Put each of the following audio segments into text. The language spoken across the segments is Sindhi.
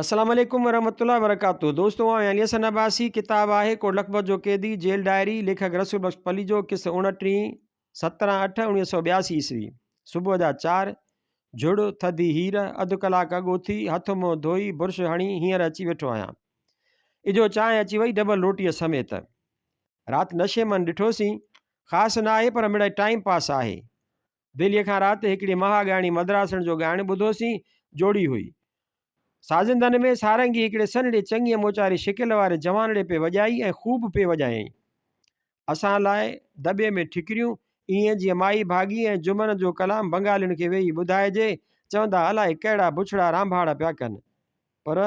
السلام عليڪم ورحمة الله وبرڪاته دوستو آئون علي حسن عباسي ڪتاب آهي ڪوٽ لکپت جو قيدي جيل ڊائري ليکڪ رسول بخش پليجو قسط 29 17 8 1982 عيسوي صبح جا 4 جھڙ ٿڌي هير اڌ ڪلاڪ اڳ اٿي هٿ منهن ڌوئي برش هڻي هينئر اچي ويٺو آهيان اجهو چانهه اچي وئي ڊبل روٽيء سميت رات نشي من ڏٺوسين خاص نه آهي پر مڙئي ٽائيم پاس آهي دهليء کان رات هڪڙي مها ڳائڻي مدراسڻ جو ڳائڻ ٻڌوسين، جوڙي هئي. سازندن ۾ سارنگي هڪڙي سنهڙي چڱيء موچاري شڪل واري جوانڙي پئي وڄائي ۽ خوب پئي وڄايائين. اسان لاء دٻي ۾ ٺڪريون، ائين جيئن مائي ڀاڳي ۽ جمن جو ڪلام بنگالين کي ويهي ٻڌائجي، چوندا الائي ڪهڙا بڇڙا رانڀاڙ پيا ڪن. پر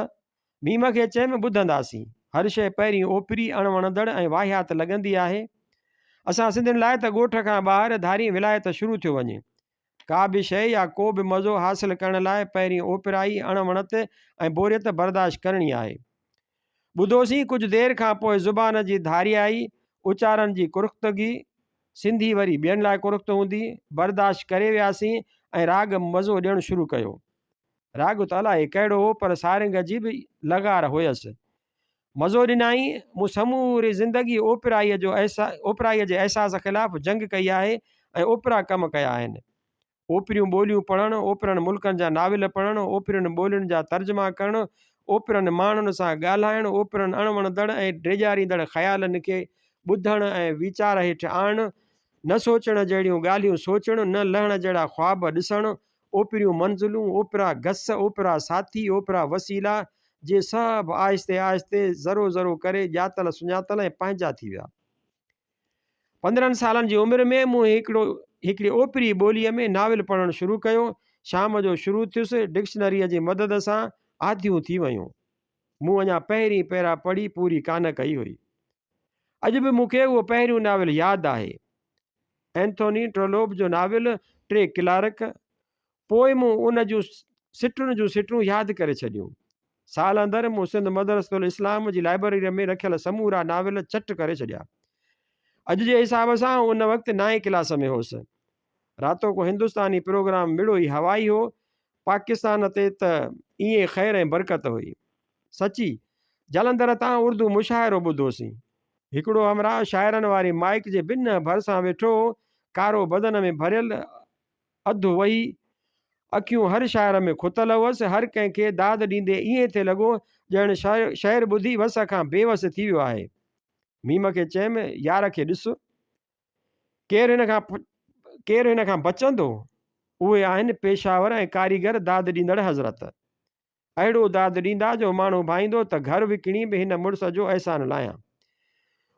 ميم کي چيم ٻڌنداسين. هر شيء پهرين اوپري، اڻ وڻندڙ ۽ واهيات لڳندي آهي. اسان سنڌين لاء ته ڳوٺ کان ٻاهر ڌارين ولايت شروع ٿيو وڃي. ڪا به شيء يا ڪو به مزو حاصل ڪرڻ لاء پهرين اوپرائي، اڻ وڻت ۽ بوريت برداشت ڪرڻي آهي. ٻڌوسين ڪجهه دير کان پوء زبان جي ڌاريائي، اچارن جي ڪرختگي، سنڌي وري ٻين لاء ڪرخت هوندي، برداشت ڪري وياسين ۽ راڳ مزو ڏيڻ شروع ڪيو. راڳ ته الائي ڪهڙو هو پر سارنگ جي به لغار هيس. مزو ڏنائين. مون سموري زندگي اوپرائيء جو اوپرائيء جي احساس خلاف جنگ ڪئي آهي ۽ اوپرا ڪم ڪيا آهن. اوپريون ٻوليون پڙهڻ، اوپرن ملڪن جا ناول پڙهڻ، اوپرين ٻولين جا ترجما ڪرڻ، اوپرن ماڻهن سان ڳالهائڻ، اوپرن اڻوڻندڙ ۽ ڊيڄاريندڙ خيالن کي ٻڌڻ ۽ ويچار هيٺ آڻڻ، نه سوچڻ جهڙيون ڳالهيون سوچڻ، نه لهڻ جهڙا خواب ڏسڻ، اوپريون منزلون، اوپرا گس، اوپرا ساٿي، اوپرا وسيلا، جي سڀ آهستي آهستي ذرو ذرو ڪري ڄاتل سڃاتل ۽ پنهنجا ٿي ويا. 15 سالن جي عمر ۾ مون هڪڙو هڪڙي اوپري ٻوليء ۾ ناول پڙهڻ شروع ڪيو. شام جو شروع ٿيس، ڊڪشنريء جي مدد سان آڌيون ٿي ويون. مون اڃا پهرين پيرا پڙهي پوري ڪانه ڪئي هئي. اڄ به مون کي اهو پهريون ناول ياد آهي. اينٿوني ٽرولوپ جو ناول ٽي ڪلارڪ، پوء مون ان جون سٽن جون سٽون ياد ڪري ڇڏيون. سال اندر مون سنڌ مدرسة الاسلام جي لائبرريء ۾ رکيل سمورا ناول چٽ ڪري ڇڏيا. اڄ جي حساب سان آئون ان وقت نائين ڪلاس ۾ هوس. راتوڪو هندستاني پروگرام مڙوئي هوائي هو. پاڪستان تي ته ائين خير ۽ برڪت هئي. سچي، جالنڌر تان اردو مشاعرو ٻڌوسين. هڪڙو همراهه شاعرن واري مائيڪ جي بنهه ڀرسان ويٺو هو، ڪارو بدن ۾ ڀريل، اڌ وهي، اکيون هر شاعر ۾ کتل هئس، هر ڪنهن کي داد ڏيندي ائين ٿي لڳو ڄڻ شعر ٻڌي وس کان بي وس ٿي ويو آهي. ميم کي چيم، يار کي ڏس. ڪير هن کان ڪير هن کان بچندو؟ اهي آهن پيشاور ۽ ڪاريگر داد ڏيندڙ حضرت. اهڙو داد ڏيندا جو ماڻهو ڀائيندو ته گهر وڪڻي به هن مڙس جو احسان لاهيان.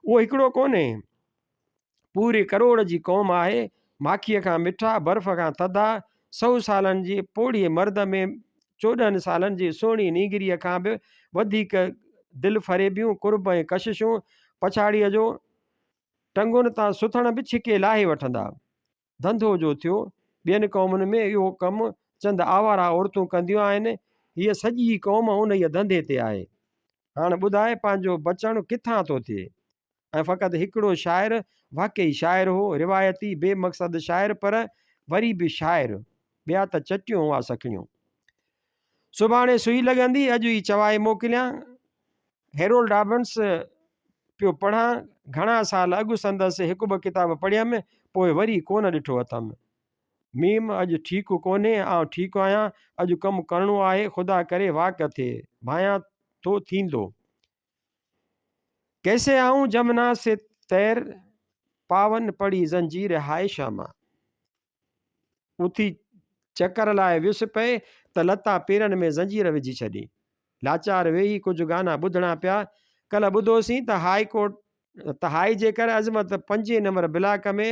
اهو هڪڙو ڪونهي. پوري ڪروڙ جي قوم آهي. ماکيء کان مٺا، برف کان ٿڌا، سئو سالن جي پوڙهي مرد ۾ 14 سالن جي سهڻي نينگريء کان به وڌيڪ دلفريبيون، قرب ۽ ڪششون، پڇاڙيء جو ٽنگن تان سٿڻ به ڇڪي لاهي وٺندا. ڌنڌو جو ٿيو. ٻين قومن ۾ اهو ڪم چند آواره عورتون ڪنديون آهن. هيء سڄي قوم انهيء ڌنڌي تي آهي. هاڻ ٻڌاء پنهنجو بچڻ ڪٿان ٿو ٿئي؟ ۽ فقط هڪڙو شاعر، واقعي شاعر هو، روايتي بي مقصد شاعر پر وري به شاعر. ٻيا ته چٽيون هئا سکڻيون. سڀاڻي سوئي لڳندي، اڄ ئي چوائي موڪليان. هيرولڊ رابنس پيو پڙهان. گهڻا سال اڳ سندس هڪ ٻه ڪتاب پڙهيم، پوء وري ڪونه ڏٺو اٿم. ميم اڄ ٺيڪ ڪونهي، آئون ٺيڪ آهيان، اڄ ڪم ڪرڻو آهي، خدا ڪري واڪ ٿئي، ڀانيان ٿو ٿيندو. ڪيسي آئون جمنا سي تير، پاون پڙي زنجير هاء شاما. اٿي چڪر لاء ويس پئي ته لتا پيرن ۾ زنجير وجهي ڇڏي. لاچار ويهي ڪجهه گانا ٻڌڻا پيا. ڪلهه ٻڌوسين ته هاء ڪورٽ ته هاء جيڪر عظمت پنجين نمبر بلاڪ ۾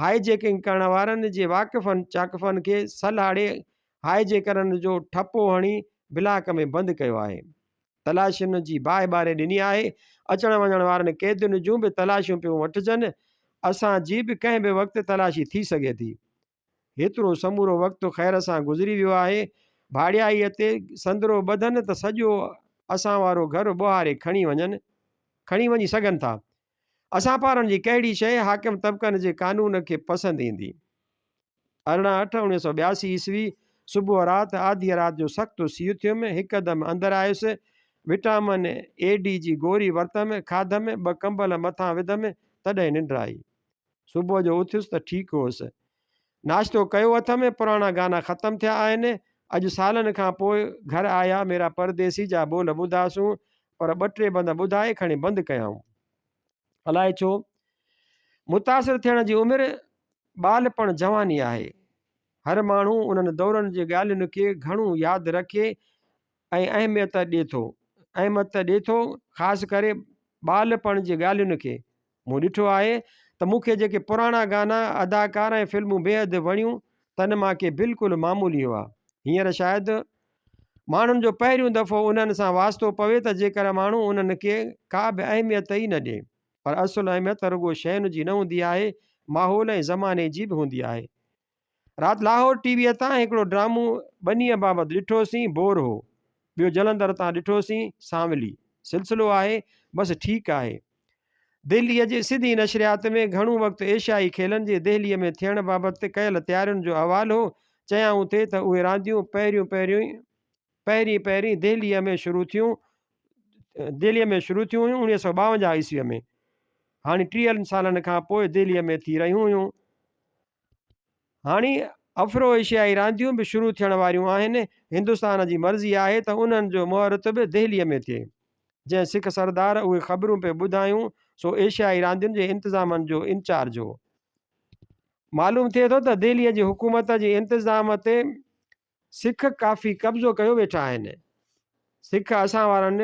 هاء جيڪنگ ڪرڻ وارن جي واقفن چاقفن کي سلهاڙي هاء جيڪرن جو ٺپو هڻي بلاڪ ۾ بند ڪيو آهي. تلاشين جي باهه ٻاري ڏني آهي. اچڻ وڃڻ وارن قيدين جون به تلاشيون پيون وٺجن. اسان جي به ڪنهن به وقت تلاشي ٿي سگهي ٿي. هيترو سمورو وقت خير سان گذري ويو آهي. ڀاڙيائيء تي سندرو ٻڌن ته سڄو اسان وارو گهر ٻوهاري کڻي وڃن، کڻي وڃي سگهن ٿا. اسان پارن جي ڪهڙي شيء حاڪم طبقن جي قانون کي پسند ايندي؟ 18 اٺ 1982 عيسوي، صبح رات آڌيء رات جو سخت سيء ٿيم، هڪدم اندر آيس، وٽامن اي ڊي جي گوري ورتم، کاڌم، ٻه ڪمبل مٿان وڌم، تڏهن ننڊ آئي. صبح جو اٿيس ته ٺيڪ هوس. ناشتو ڪيو اٿم، پراڻا گانا ختم ٿيا آهن. اڄ سالن کان پوء گهر آيا ميرا پرديسي جا ٻول ٻڌاسون، پر ٻه ٽي بند ٻڌائي کڻي بند ڪيائون. الائي ڇو؟ متاثر ٿيڻ جي عمر ٻالپڻ جواني آهي. هر ماڻهو انهن دورن جي ڳالهين کي گهڻو ياد رکي ۽ اهميت ڏي ٿو اهميت ڏي ٿو خاص ڪري ٻالپڻ جي ڳالهين کي. مون ڏٺو آهي ته مون کي جيڪي پراڻا گانا، اداڪار ۽ فلمون بيحد وڻيون تن مان ڪي بلڪل معمولي هئا. هينئر شايد ماڻهن جو پهريون دفعو انهن سان واسطو پوي ته جيڪر ماڻهو انهن کي ڪا به اهميت ئي نه ڏي. پر اصل اهميت رڳو شين جي نه هوندي آهي، ماحول ۽ زماني جي به هوندي آهي. رات لاهور ٽي ويء تان هڪڙو ڊرامو ٻنيء بابت ڏٺوسين، بور هو. ٻيو جلندر تان ڏٺوسين، سانولي. سلسلو آهي، بس ٺيڪ آهي. دهليء جي سڌي نشريات ۾ گهڻو وقت ايشيائي کيلن جي دهليء ۾ ٿيڻ بابت ڪيل تيارين جو احوال هو. چيائون ٿي ته اهي رانديون پهريون پهريون پهرين پهرين دهليء ۾ شروع ٿيون دهليء ۾ شروع ٿيون هيون 1952 عيسويء ۾. هاڻي ٽيهن سالن کان پوء دهليء ۾ ٿي رهيون هيون. هاڻي افرو ايشيائي رانديون به شروع ٿيڻ واريون آهن. هندستان جي مرضي آهي ته انهن جو مهورت به دهليء ۾ ٿئي. جنهن سک سردار اهي خبرون پئي ٻڌايون سو ايشيائي راندين جي انتظامن جو انچارج هو. معلوم ٿئي ٿو ته دهليء جي حڪومت جي انتظام تي سک ڪافي قبضو ڪيو ويٺا آهن. سک اسان وارن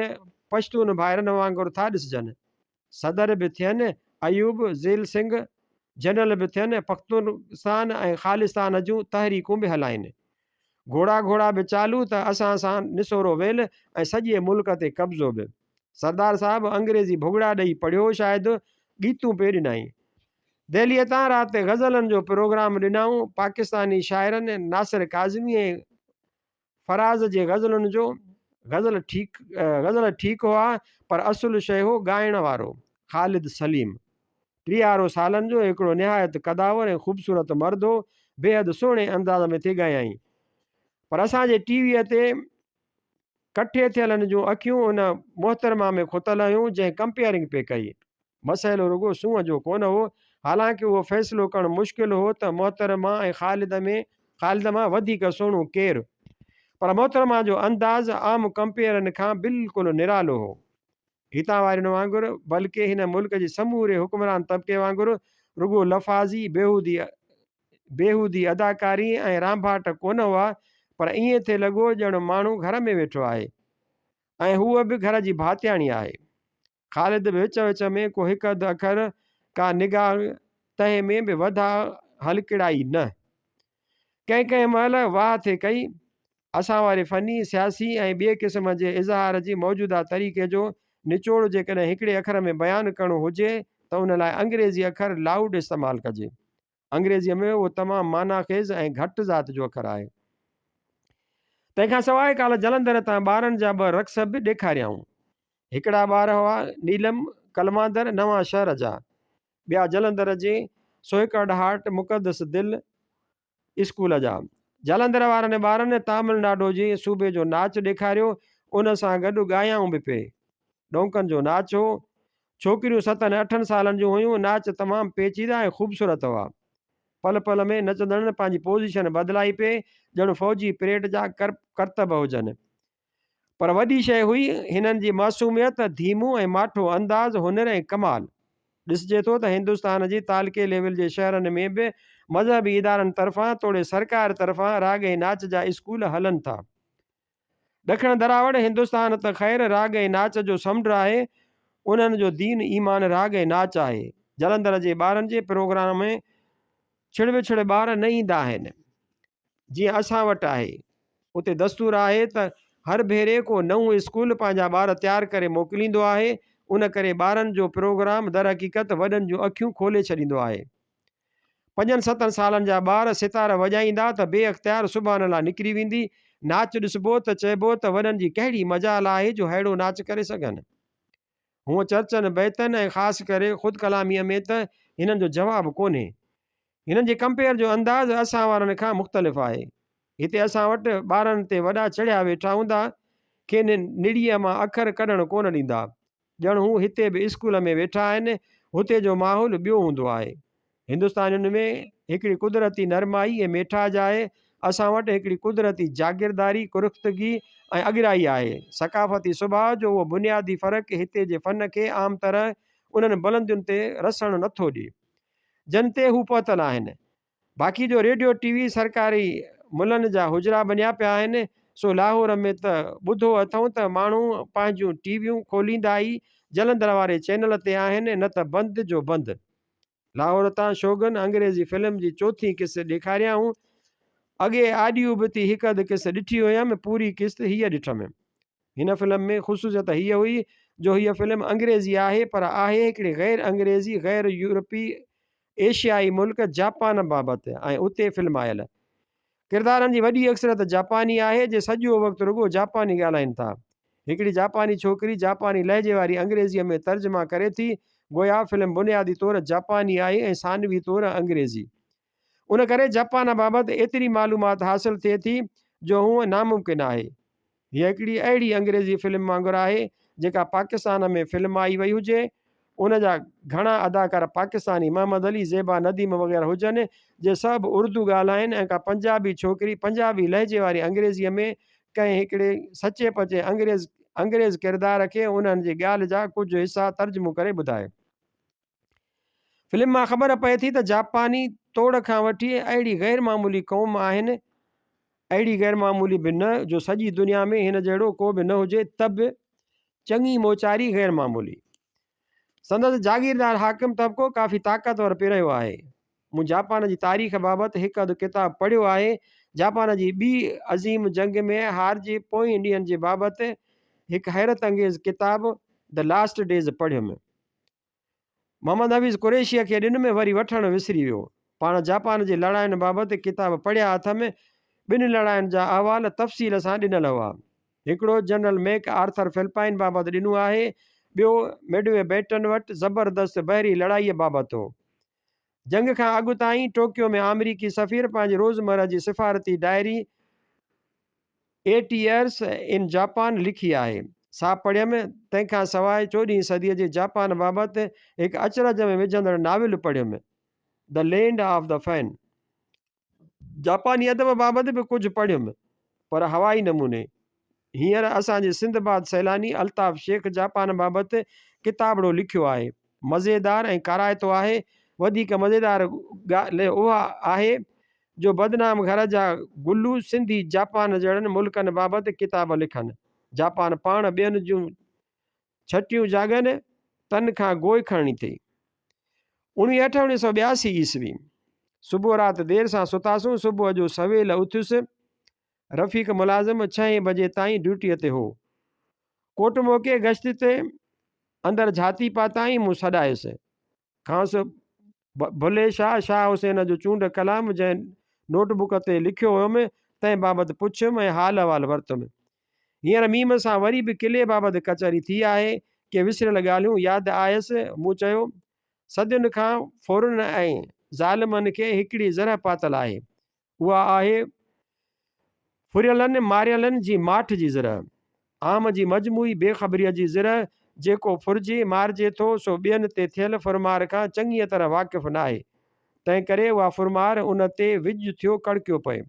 پشتون ڀائرن وانگر ٿا ڏسجن. صدر به ٿين، ايوب، زيل سنگهه، جنرل به ٿين، پختونستان ۽ خالصتان جون تحريڪون به هلائين. گهوڙا گهوڙا به چالو ته اسان سان نسورو ويل ۽ سڄي ملڪ تي قبضو به. سردار صاحب انگريزي ڀڳڙا ڏئي پڙهيو شايد ڳيتون پئي ڏنائين. دهليء تان رات غزلن جو پروگرام ڏنائون. پاڪستاني شاعرن ناصر ڪاظمي ۽ فراز جي غزلن جو غزل ٺيڪ غزل ٺيڪ هئا پر اصل شيء هو ڳائڻ وارو خالد سليم. ٽيهارو سالن جو هڪڙو نهايت قداور ۽ خوبصورت مرد هو. بيحد سهڻي انداز ۾ ٿي ڳايائين. پر اسان جي ٽي ويء تي ڪٺي ٿيلن جون اکيون ان محترمه ۾ کتل هيون جنهن ڪمپيئرنگ پئي ڪئي. مسئلو رڳو سونهن جو ڪونه هو، حالانڪ اهو فيصلو ڪرڻ مشڪل هو ته محترمه ۽ خالد ۾ خالد مان وڌيڪ سهڻو ڪير؟ پر محترمه جو انداز عام ڪمپيئرن کان بلڪل نرالو هو. هتان وارين وانگر، بلڪه هن ملڪ جي سموري حڪمران طبقي وانگر رڳو لفاظي، بيهودي بيهودي اداڪاري ۽ رانڀاٽ ڪونه هئا، پر ائين ٿي لڳو ڄڻ ماڻهو گهر ۾ ويٺو آهي ۽ هوء به گهر جي ڀاتياڻي آهي. خالد به وچ وچ ۾ ڪو هڪ اڌ اکر، ڪا نگاهه، تنهن ۾ به وڌاء هلڪڙائي نه. ڪنهن ڪنهن مهل واهه ٿي ڪئي. اسان واري فني، سياسي ۽ ٻئي قسم جي اظهار جي موجوده طريقي جو نچوڙ جيڪڏهن هڪڙي اکر ۾ بيان ڪرڻو هجي ته ان لاء انگريزي اکر Loud استعمال ڪجي. انگريزيء ۾ اهو تمام معنيٰ خيز ۽ گهٽ ذات جو اکر آهي. تنهن کان سواء ڪالهه جلندر تان ٻارن جا ٻه رقص به ڏيکاريائون. هڪڙا ٻار هئا نيلم ڪلماندر نوان شهر جا، ٻيا جلندر جي سوئيڪرڊ هارٽ مقدس دل اسڪول جا. جلندر وارن ٻارن تامل ناڊو جي صوبي جو ناچ ڏيکاريو، ان سان گڏ ڳايائون به پئي. ڏونڪن جو ناچ هو. ڇوڪريون ستن اٺن سالن جون هيون. ناچ تمام پيچيده ۽ خوبصورت هئا. پل پل ۾ نچندڙن پنهنجي پوزيشن بدلائي پئي، ڄڻ فوجي پريڊ جا ڪرتب هجن. پر وڏي شيء هئي هنن جي معصوميت، ڌيمو ۽ ماٺو انداز، هنر ۽ ڪمال. ڏسجي ٿو ته هندستان جي تعلقي ليول جي شهرن ۾ به مذهبي ادارن طرفان توڙي سرڪار طرفان راڳ ۽ ناچ جا اسڪول هلن ٿا. ڏکڻ دراوڙ هندستان ته خير راڳ ۽ ناچ جو سمنڊ آهي، انهن جو دين ايمان راڳ ۽ ناچ آهي. جلندر جي ٻارن جي پروگرام ۾ ڇڙ وڇڙ ٻار نه ايندا آهن، جيئن اسان وٽ آهي. اتي دستور آهي ته هر ڀيري ڪو نئون اسڪول پنهنجا ٻار تيار ڪري موڪليندو آهي، ان ڪري ٻارن جو پروگرام درحقيقت وڏن جون اکيون کولي ڇڏيندو آهي. پنجن ستن سالن جا ٻار ستار وڄائيندا ته بي اختيار سبحان الله نڪري ويندي. ناچ ڏسبو ته چئبو ته وڏن جي ڪهڙي مجال آهي جو ههڙو ناچ ڪري سگهن. هونء چرچن، بيتن ۽ خاص ڪري خود ڪلاميء ۾ ته هنن جو جواب ڪونهي. هنن جي ڪمپيئر جو انداز اسان وارن کان مختلف آهي. هتي اسان وٽ ٻارن تي وڏا چڙهيا ويٺا هوندا، کين نڙيء مان اکر ڪڍڻ ڪونه ڏيندا. ڄڻ هو هتي به اسڪول ۾ ويٺا آهن. هتي جو ماحول ٻيو هوندو آهي. هندستانين ۾ هڪڙي قدرتي نرمائي ۽ ميٺاج آهي. اسان وٽ هڪڙي قدرتي جاگيرداري، ڪرختگي ۽ اڳرائي آهي. ثقافتي سڀاء جو اهو بنيادي فرق هتي جي فن کي عام طرح انهن بلندين تي رسڻ نٿو ڏئي، جن تي هو پهتل آهن. باقي جو ريڊيو ٽي وي سرڪاري ملن جا حجرا بنيا پيا آهن سو لاهور ۾ ته ٻڌو اٿئون ته ماڻهو پنهنجون ٽي ويون کوليندا ئي جلندر واري چينل تي آهن نه ته بند جو بند. لاهور تان شوگن انگريزي فلم جي چوٿين قسط ڏيکاريائون. اڳي آڏي ابتي هڪ اڌ قسط ڏٺي هيم پوري قسط هيء ڏٺم. هن فلم ۾ خصوصيت هيء هئي جو هيء فلم انگريزي آهي پر آهي هڪڙي غير انگريزي غير يورپي ايشيائي ملڪ جاپان بابت ۽ اتي فلمايل ڪردارن جي وڏي اڪثريت جاپاني آهي جي سڄو وقت رڳو جاپاني ڳالهائين ٿا. هڪڙي جاپاني ڇوڪري جاپاني لهجي واري انگريزيء ۾ ترجما ڪري ٿي. گويا فلم بنيادي طور جاپاني آهي ۽ ثانوي طور انگريزي. ان ڪري جاپان بابت ايتري معلومات حاصل ٿئي ٿي جو هونء ناممڪن آهي. هيء هڪڙي اهڙي انگريزي فلم وانگر آهي، جيڪا پاڪستان ۾ فلمائي وئي هجي. ان جا گهڻا اداڪار پاڪستاني محمد علي، زيبا نديم وغيره هجن، جي سڀ اردو ڳالهائين ۽ ڪا پنجابي ڇوڪري پنجابي لهجي واري انگريزيء ۾ ڪنهن هڪڙي سچي پچي انگريز انگريز ڪردار کي انهن جي ڳالهه جا ڪجهه حصا ترجمو ڪري ٻڌائي. فلم مان خبر پئي ٿي ته جاپاني توڙ کان وٺي اهڙي غير معمولي قوم آهن، اهڙي غير معمولي به نه جو سڄي دنيا ۾ هن جهڙو ڪو به نه هجي ته به چڱي موچاري غير معمولي. سندس جاگيردار حاڪم طبقو ڪافي طاقتور پئي رهيو آهي. مون جاپان جي تاريخ بابت هڪ اڌ ڪتاب پڙهيو آهي. جاپان جي ٻي عظيم جنگ ۾ هارجي پوئين ڏينهن جي بابت هڪ حيرت انگيز ڪتاب The Last Days پڙهيم. محمد حفيظ قريشيء کي ڏن ۾ وري وٺڻ وسري ويو. پاڻ جاپان جي لڙاين بابت ڪتاب پڙهيا اٿم. ٻن لڙاين جا احوال تفصيل سان ڏنل هئا. هڪڙو جنرل ميڪ آرٿر فلپائن بابت ڏنو آهي، ٻيو ميڊوي بيٽن وٽ زبردست بحري لڙائيء بابت هو. جنگ کان اڳ تائين ٽوڪيو ۾ آمريڪي سفير پنهنجي روزمره جي سفارتي diary eight years in Japan لکي آهي، سا پڙهيم. تنهن کان سواء چوڏهين صديء جي جاپان بابت هڪ اچرج ۾ وجهندڙ ناول پڙهيم، The Land of the Fan. جاپاني ادب بابت به ڪجهه پڙهيم، پر هوائي نموني. هينئر اسان جي سنڌباد سيلاني الطاف شيخ جاپان بابت ڪتابڙو لکيو آهي. مزيدار ۽ ڪارائتو آهي. وڌيڪ مزيدار ڳالهه اها آهي جو بدنام گهر جا گلو سنڌي جاپان جهڙن ملڪن بابت ڪتاب لکن. جاپان پاڻ ٻين جون ڇٽيون جاڳن، تن کان گوء کڻڻي ٿئي. اڻويهه اٺ 1982 عيسوي. صبح رات دير سان ستاسون، صبح جو سويل اٿيس. رفيق ملازم ڇهين بجي تائين ڊيوٽيء تي هو. ڪوٽ موقعي گشت تي اندر جهاتي پاتائين، مون سڏايس. کانئس ڀلي شاهه، شاهه حسين جو چونڊ ڪلام جنهن نوٽ بڪ تي لکيو هيم، تنهن بابت پڇيم ۽ حال احوال ورتم. هينئر ميم سان وري به قلعي بابت ڪچهري ٿي آهي، ڪي وسريل ڳالهيون ياد آيس، مون چيو، صدين کان ڦورن ۽ ظالمن کي هڪڙي زرهه پاتل آهي، اها آهي ڦريلن ماريلن جي ماٺ جي زرهه. عام جي مجموعي بي خبريء جي زرهه، جيڪو ڦرجي مارجي ٿو سو ٻين تي ٿيل ڦرمار کان چڱيء طرح واقف ناهي، تنهنڪري اها ڦرمار ان تي وڄ ٿيو ڪڙڪيو پئي.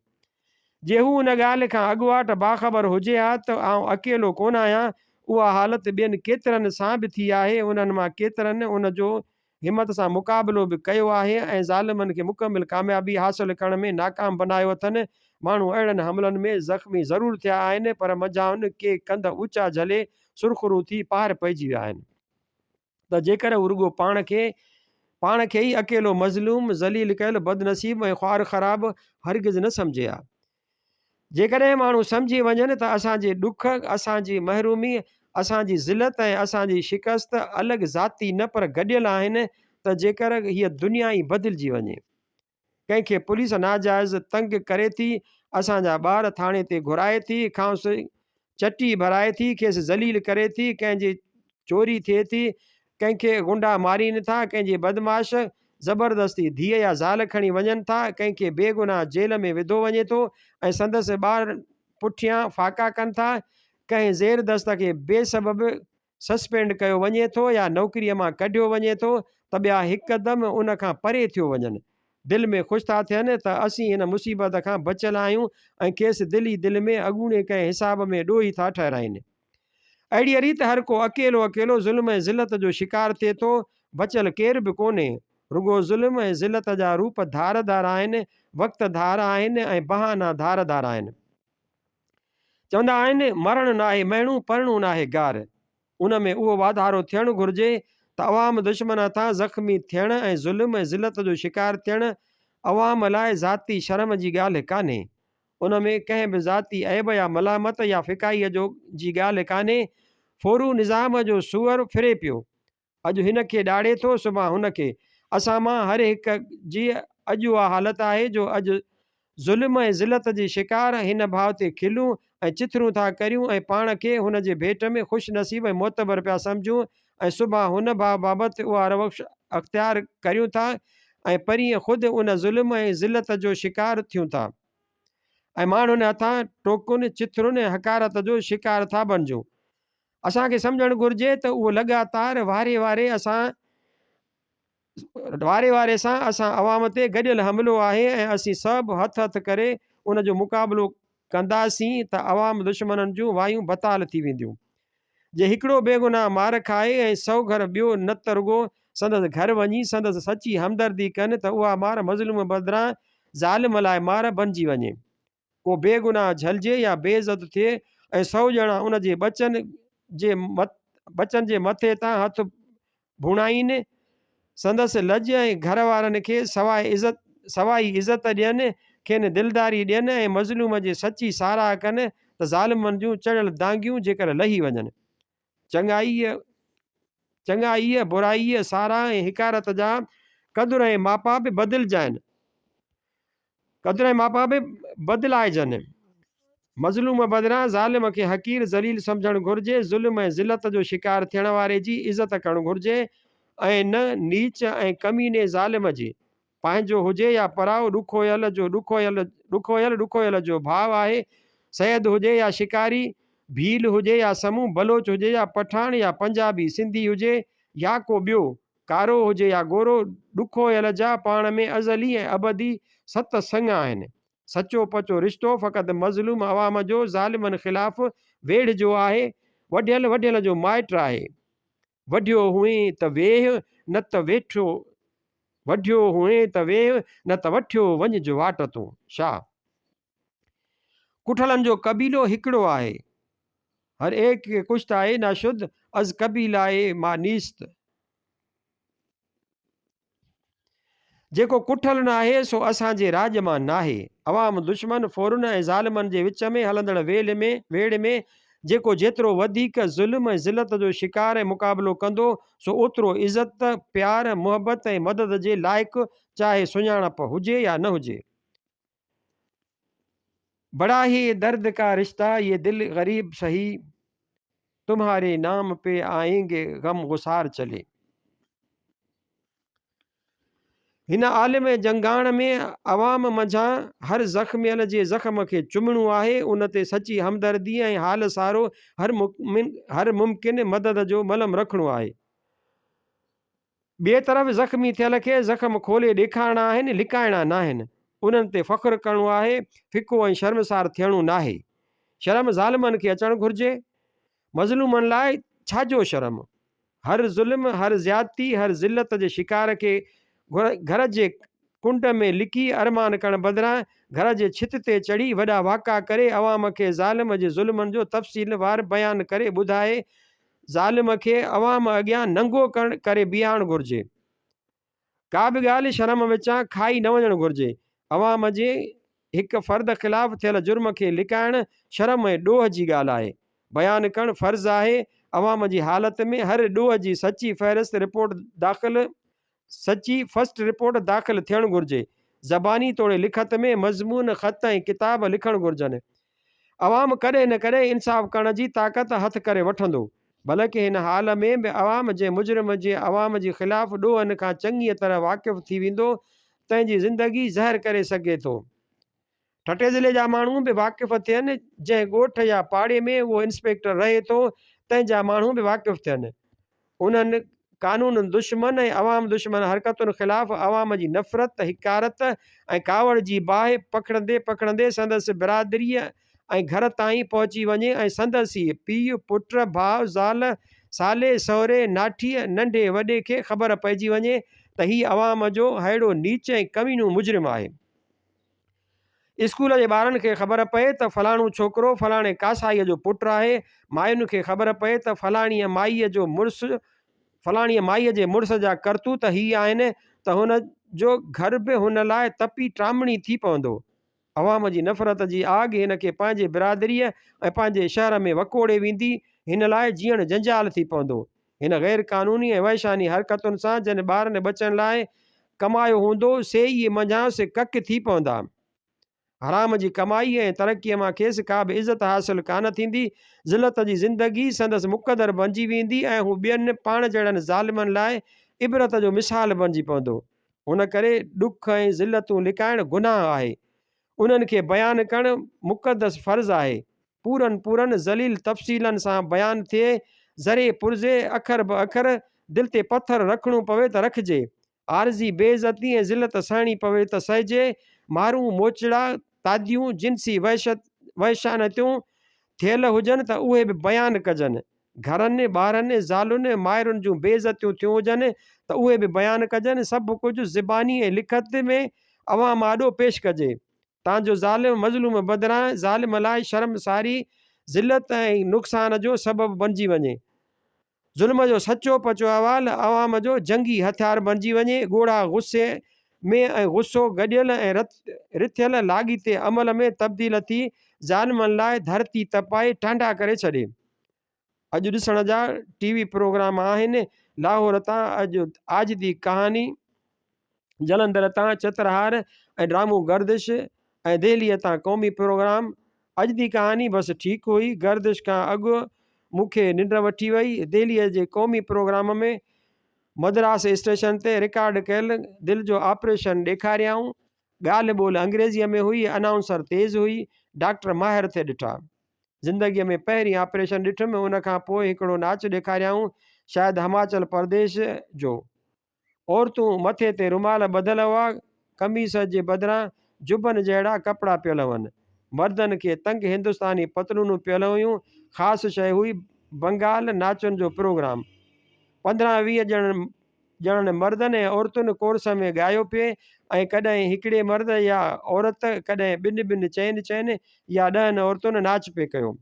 جي هو ان ڳالهه کان اڳواٽ باخبر هجي ها ته آئون اڪيلو ڪونه آهيان، اها حالت ٻين ڪيترن سان به ٿي آهي، انهن مان ڪيترن ان جو همت سان مقابلو به ڪيو آهي ۽ ظالمن کي مڪمل ڪاميابي حاصل ڪرڻ ۾ ناڪام بنايو اٿن، ماڻهو اهڙن حملن ۾ زخمي ضرور ٿيا آهن پر منجهائن ڪي ڪنڌ اوچا جهلي سرخرو ٿي پار پئجي ويا آهن ته جيڪر هو رڳو پاڻ کي پاڻ کي ئي اڪيلو مظلوم، ذليل ڪيل، بدنصيب ۽ خوار خراب هرگز نه سمجهي ها. جيڪڏهن ماڻهو سمجهي وڃن ته اسان جي ڏک، اسان جي محرومي، اسان جي ذلت ۽ اسان جي شڪست الڳ ذاتي نه پر گڏيل آهن ته جيڪر هيء دنيا ئي بدلجي وڃي. ڪنهن کي پوليس ناجائز تنگ ڪري ٿي، اسان جا ٻار ٿاڻي تي گهرائي ٿي، کانئس چٽي ڀرائي ٿي، کيس ذليل ڪري ٿي، ڪنهن جي چوري ٿئي ٿي، ڪنهن کي غنڊا مارين ٿا، ڪنهن جي بدمعاش زبردستي ڌيء يا زال کڻي وڃن ٿا، ڪنهن کي بيگناهه جيل ۾ وڌو وڃي ٿو ۽ سندس ٻار پٺيان فاقا ڪن ٿا، ڪنهن زيردست کي بي سبب سسپينڊ ڪيو وڃي ٿو يا نوڪريء مان ڪڍيو وڃي ٿو ته ٻيا هڪدم ان کان پري ٿيو وڃن. دل ۾ خوش ٿا ٿين ته اسين هن مصيبت کان بچيل آهيون ۽ کيس دل ئي دل ۾ اڳوڻي ڪنهن حساب ۾ ڏوهي ٿا ٺهرائين. اهڙيء ريت هر ڪو اڪيلو اڪيلو ظلم ۽ ذلت جو شڪار ٿئي ٿو، بچيل ڪير به ڪونهي. رڳو ظلم ۽ ذلت جا روپ ڌار ڌار آهن، وقت ڌار آهن ۽ بهانا ڌار ڌار آهن. چوندا آهن، مرڻ ناهي مهڻو، پرڻو ناهي گار. ان ۾ اهو واڌارو ٿيڻ گهرجي ته عوام دشمن هٿان زخمي ٿيڻ ۽ ظلم ۽ ذلت جو شڪار ٿيڻ عوام لاء ذاتي شرم جي ڳالهه ڪانهي. ان ۾ ڪنهن به ذاتي عيب يا ملامت يا ڦڪائيء جو جي ڳالهه ڪانهي. ڦورو نظام جو سوئر ڦري پيو. اڄ هن کي ڏاڙهي ٿو، سڀان هن کي. اسان مان هر هڪ جي اڄ اها حالت آهي جو اڄ ظلم ۽ ذلت جي شڪار هن ڀاء تي کلون ۽ چٿرون ٿا ڪريون ۽ پاڻ کي هن جي ڀيٽ ۾ خوش نصيب ۽ معتبر پيا سمجهون ۽ سڀان هن ڀاء بابت اها روش اختيار ڪريون ٿا ۽ پرينء خود ان ظلم ۽ ذلت جو شڪار ٿيون ٿا ۽ ماڻهن هٿان ٽوڪن، چٿرن ۽ حقارت جو شڪار ٿا بڻجون. اسان کي سمجهڻ گهرجي ته اهو لڳاتار واري واري اسان واري واري سان اسان عوام تي گڏيل حملو آهي ۽ اسين سڀ هٿ هٿ ڪري ان جو مقابلو ڪنداسين ته عوام دشمنن جون وايون بتال ٿي وينديون. جي هڪڙو بيگناهه مار کائي ۽ سو گهر ٻيو نه ته رڳو سندس گهر وڃي سندس سچي همدردي ڪن ته اها مار مظلوم بدران ظالم لاء مار بنجي وڃي. ڪو بيگناهه جهلجي يا بي عزت ٿئي ۽ سئو ڄڻا ان جي ٻچن جي ٻچن جي مٿي تان هٿ ڀوڻائين، سندس لڄ ۽ گهر وارن کي سواء عزت سوائي عزت ڏين، کين دلداري ڏين ۽ مظلوم جي سچي ساراهه ڪن ته ظالمن جون چڙهيل دانگيون جيڪر لهي وڃن. چڱائيء چڱائيء، برائيء، ساراهه ۽ حقارت جا قدر ۽ ماپا به بدلجائن. قدر ۽ ماپا به بدلائجن. مظلوم بدران ظالم کي حقير ذليل سمجهڻ گهرجي، ظلم ۽ ذلت جو شڪار ٿيڻ واري جي عزت ڪرڻ گهرجي ۽ نه نيچ ۽ ڪميني ظالم جي. پنهنجو هجي يا پرائو، ڏکويل جو ڏکويل ڏکويل ڏکويل جو ڀاء آهي، سيد هجي يا شڪاري، ڀيل هجي يا سمون، بلوچ هجي يا پٺاڻ يا پنجابي، سنڌي هجي يا ڪو ٻيو، ڪارو هجي يا گورو، ڏکويل جا پاڻ ۾ ازلي ۽ ابدي ست سڱ آهن. سچو پچو رشتو فقط مظلوم عوام جو ظالمن خلاف ويڙهه جو آهي، وڍيل وڍيل جو مائٽ آهي. وڍيو هئين ته ويهه، نه ته ويٺو وڍيو هئين ته ويهه، نه ته وٺيو وڃج واٽ تون. شاهه. ڪٺلن جو قبيلو هڪڙو آهي. هر ايڪ ڪي ڪشت آهي نا شد از قبيلائي ما نيست. جيڪو ڪٺل ناهي سو اسان جي راڄ مان ناهي. عوام دشمن ڦورن ۽ ظالمن جي وچ ۾ هلندڙ ويلهه ۾ ويڙهه ۾ جيڪو جيترو وڌيڪ ظلم ۽ ذلت جو شڪار ۽ مقابلو ڪندو سو اوترو عزت، پيار، محبت ۽ مدد جي لائق چاهي سڃاڻپ هجي يا نه هجي. بڙا هي درد ڪا رشته يه دل غريب سهي تمهاري نام پي آئين گي غم غسار چلي. هن عالم جنگاڻ ۾ عوام منجهان هر زخميل جي زخم کي چمڻو آهي، ان تي سچي همدردي ۽ حال سارو هر ممڪن مدد جو ملم رکڻو آهي. ٻئي طرف زخمي ٿيل کي زخم کولي ڏيکارڻا آهن، لڪائڻا ناهن. انهن تي فخر ڪرڻو آهي، ڦڪو ۽ شرمسار ٿيڻو ناهي. شرم ظالمن کي اچڻ گهرجي. مظلومن لاء ڇا جو شرم؟ هر ظلم، هر زيادتي، هر ذلت جي شڪار کي گهر جي ڪنڊ ۾ لڪي ارمان ڪرڻ بدران گهر جي ڇت تي چڙهي وڏا واڪا ڪري عوام کي ظالم جي ظلمن جو تفصيل وار بيان ڪري ٻڌائي ظالم کي عوام اڳيان ننگو ڪري بيهارڻ گهرجي. ڪا به ڳالهه شرم وچان کائي نه وڃڻ گهرجي. عوام جي هڪ فرد خلاف ٿيل جرم کي لڪائڻ شرم ۽ ڏوهه جي ڳالهه آهي. بيان ڪرڻ فرض آهي. عوام جي حالت ۾ هر ڏوهه جي سچي فهرست رپورٽ داخل سچي فرسٽ رپورٽ داخل ٿيڻ گهرجي. زباني توڙي لکت ۾ مضمون، خط ۽ ڪتاب لکڻ گهرجن. عوام ڪڏهن نه ڪڏهن انصاف ڪرڻ جي طاقت هٿ ڪري وٺندو. بلڪ هن حال ۾ به عوام جنهن مجرم جي عوام جي خلاف ڏوهن کان چڱيء طرح واقف ٿي ويندو، تنهن جي زندگي زهر ڪري سگهي ٿو. ٺٽي ضلعي جا ماڻهو به واقف ٿين، جنهن ڳوٺ يا پاڙي ۾ اهو انسپيڪٽر رهي ٿو، تنهن جا ماڻهو به واقف ٿين. انهن قانون دشمن ۽ عوام دشمن حرڪتن خلاف عوام جي نفرت، حقارت ۽ ڪاوڙ جي باهه پکڙندي پکڙندي سندس برادريء ۽ گهر تائين پهچي وڃي ۽ سندس ئي پيء، پٽ، ڀاء، زال، سالي، سهري، ناٺيء، ننڍي وڏي کي خبر پئجي وڃي ته هي عوام جو ههڙو نيچ ۽ ڪمينو مجرم آهي. اسڪول جي ٻارن کي خبر پئي ته فلاڻو ڇوڪرو فلاڻي ڪاسائيء جو پٽ آهي، ماين کي خبر پئي ته فلاڻيء مائيء جو مڙس فلاڻيء مائيء جي مڙس جا ڪرتوت هي آهن ته هن جو گهر به هن لاء تپي ٽامڻي ٿي پوندو. عوام جي نفرت جي آگ هن کي پنهنجي برادريء ۽ پنهنجي شهر ۾ وڪوڙي ويندي، هن لاء جيئڻ جنجال ٿي پوندو. هن غير قانوني ۽ وحشاني حرڪتن سان جن ٻارن ٻچن لاء ڪمايو هوندو، سي ئي منجهانئس ڪڪ ٿي پوندا. حرام جي ڪمائيء ۽ ترقيء مان کيس ڪا به عزت حاصل ڪانه ٿيندي. ذلت جي زندگي سندس مقدر بنجي ويندي ۽ هو ٻين پاڻ جهڙن ظالمن لاء عبرت جو مثال بنجي پوندو. ان ڪري ڏک ۽ ذلتون لڪائڻ گناهه آهي. انهن کي بيان ڪرڻ مقدس فرض آهي. پورن پورن ذليل تفصيلن سان بيان ٿئي، ذري پرزي، اکر به اکر، دل تي پٿر رکڻو پوي ته رکجي، عارضي بي عزتي ۽ ذلت سهڻي پوي ته سهجي، مارون، موچڙا، تعديون، جنسي وحشت، وحشانتيون ٿيل هجن ته اهي به بيان ڪجن، گهرن، ٻارن، زالن، مائرن جون بي عزتيون ٿيون هجن ته اهي به بيان ڪجن، سڀ ڪجهه زباني ۽ لکت ۾ عوام آڏو پيش ڪجي. تان جو ظالم مظلوم بدران ظالم لاء شرمساري، ذلت ۽ نقصان جو سبب بڻجي وڃي. ظلم جو سچو پچو احوال عوام جو جنگي هٿيار بڻجي وڃي. ڳوڙها غصي ۾ ۽ غصو گڏيل ۽ رٿيل لاڳيتي عمل ۾ تبديل ٿي ظالمن لاء ڌرتي تپائي ٽانڊا ڪري ڇڏي. اڄ ڏسڻ جا ٽي وي پروگرام آهن. لاهور تان اڄ آج the ڪهاني، جلندر تان چترهار ۽ ڊرامو گردش ۽ دهليء تان قومي پروگرام. اڄ the ڪهاني بس ٺيڪ هئي. گردش کان اڳ مون کي ننڊ وٺي وئي. دهليء جي قومي پروگرام ۾ مدراس اسٽيشن تي رڪارڊ ڪيل دل جو آپريشن ڏيکاريائون. ڳالهه ٻولهه انگريزيء ۾ هئي. انائونسر تيز هئي. ڊاڪٽر ماهر ٿي ڏٺا. زندگيء ۾ پهرين آپريشن ڏٺم، ان کان پوء هڪڙو ناچ ڏيکاريائون، شايد هماچل پرديش جو. عورتون مٿي تي رومال ٻڌل هئا، قميص جي بدران جبن جهڙا ڪپڙا پيل هئن. مردن کي تنگ هندستاني پتلونون پيل هيون. خاص شيء هئي بنگال ناچن جو پروگرام. 15 20 ڄڻن ڄڻن مردن ۽ عورتن ڪورس ۾ ڳايو پئي ۽ ڪڏهن هڪڙي مرد يا عورت، ڪڏهن ٻن ٻن، چئن چئن يا ڏهن عورتن ناچ پئي ڪيو.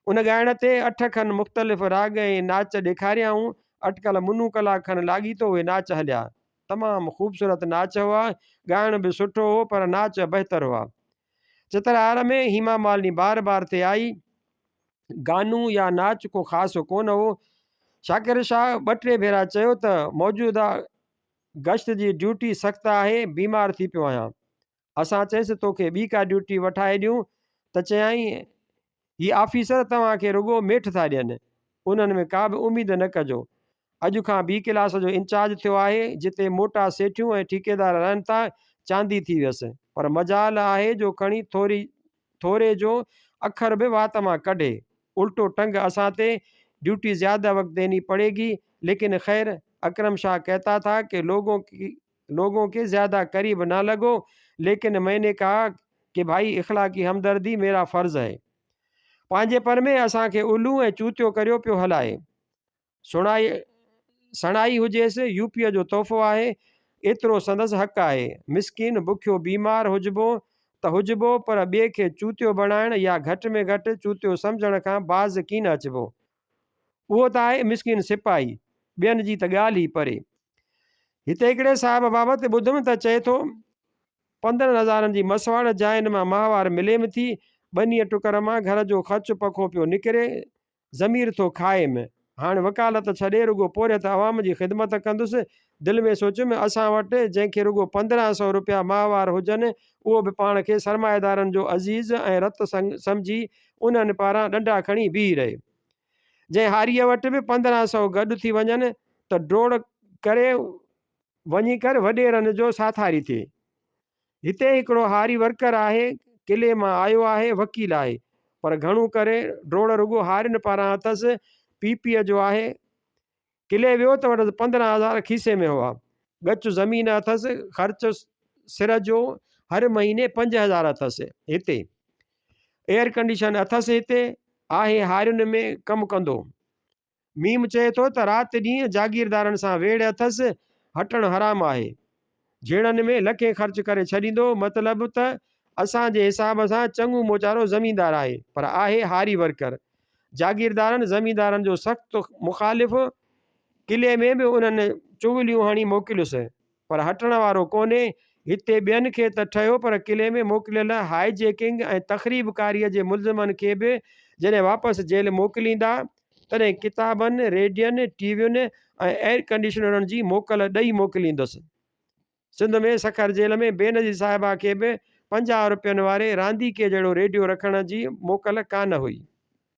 ان ڳائڻ تي اٺ کن مختلف راڳ ۽ ناچ ڏيکاريائون. اٽڪل منو ڪلاڪ کن لاڳيتو اهي ناچ هليا. تمام خوبصورت ناچ هئا. ڳائڻ به سٺو هو پر ناچ بهتر هئا. چترهار ۾ هيما مالني بار بار ٿي آئي. گانو يا ناچ ڪو خاص ڪونه هو. شاڪر شاهه ٻه ٽي ڀيرا چيو ته موجوده گشت جي ڊيوٽي سخت آهي، بيمار ٿي پيو آهيان. اسان چيس توکي ٻي ڪا ڊيوٽي وٺائي ڏيون ته چيائين هي آفيسر توهان کي رڳو ميٺ ٿا ڏين، انهن ۾ ڪا به اميد نه ڪجو. اڄ کان بي ڪلاس جو انچارج ٿيو آهي، جتي موٽا سيٺيون ۽ ٺيڪيدار رهن ٿا، چاندي ٿي ويس. پر مجال آهي جو کڻي ٿوري ٿوري جو اکر به وات مان ڪڍي. الٽو ٽنگ اسان تي، ڊيوٽي زياده وقت ديني پڙي گي، ليڪن خير، اڪرم شاهه ڪهتا ٿا ڪه لوگون لوگون ڪي زياده قريب نه لگو، ليڪن مين ني ڪها ڪه ڀائي اخلاقي همدردي ميرا فرض هي. پنهنجي پر ۾ اسان کي الو ۽ چوتيو ڪريو پيو هلائي. سڻائي سڻائي هجيس، يو پيء جو تحفو آهي، ايترو سندس حق آهي. مسڪين، بکيو، بيمار هجبو ته هجبو پر ٻئي کي چوتيو بڻائڻ يا گهٽ ۾ گهٽ چوتيو سمجهڻ کان باز ڪين اچبو. اهو ته آهي مسڪين سپاهي، ٻين جي ته ڳالهه ئي پري. هتي هڪڙي صاحب بابت ٻڌم ته چئي ٿو. 15 هزارن جي مسواڙ جاين مان ماهوار مليم ٿي، ٻنيء ٽڪر مان گهر جو خرچ پکو پيو نڪري، ضمير ٿو کائيم. هاڻ وڪالت ڇڏي رڳو پورهيت عوام جي خدمت ڪندس. دل ۾ سوچيم، اسان وٽ جنهن کي رڳو 15 سئو رپيا ماهوار هجن، اهو به پاڻ کي سرمائيدارن جو عزيز ۽ رت سمجهي انهن پاران ڏنڊا کڻي بيهي رهي. جنهن هاريء وٽ به 15 سئو گڏ ٿي وڃن ته ڊوڙ ڪري وڃي ڪر وڏيرن جو ساٿاري ٿئي. هتي هڪڙو هاري ورڪر آهي، قلعي مان آيو آهي، وڪيل آهي، پر گهڻو ڪري ڊوڙ رڳو هارين پاران اٿس، پي پيء جو آهي. قلعي ويو ته وٽس 15 هزار کيسي ۾ هئا. ڳچ زمين اٿس، خرچ سر جو هر مهيني 5000 اٿس. هتي ايئر ڪنڊيشن اٿس، هتي آهي هارين ۾ ڪم ڪندو. ميم چئي ٿو ته رات ڏينهن جاگيردارن سان ويڙهه اٿس، هٽڻ حرام آهي. جهيڙن ۾ لکين خرچ ڪري ڇڏيندو، مطلب ته اسان جي حساب سان چڱو موچارو زميندار آهي، پر آهي هاري ورڪر. جاگيردارن زميندارن جو سخت مخالف، قلعي ۾ به انهن چغليون هڻي موڪليس، پر هٽڻ وارو ڪونهي. هتي ٻين کي ته ٺهيو پر قلعي ۾ موڪليل هاء جيڪنگ ۽ تخريب ڪاريء جي ملزمن کي به جڏهن واپس جيل موڪليندا، تڏهن ڪتابن، ريڊين، ٽي وين ۽ ايئر ڪنڊيشنرن جي موڪل ڏئي موڪليندس. سنڌ ۾ سکر جيل ۾ بينظير صاحبه کي به 50 روپين واري رانديڪي جهڙو ريڊيو رکڻ جي موڪل ڪانه هئي.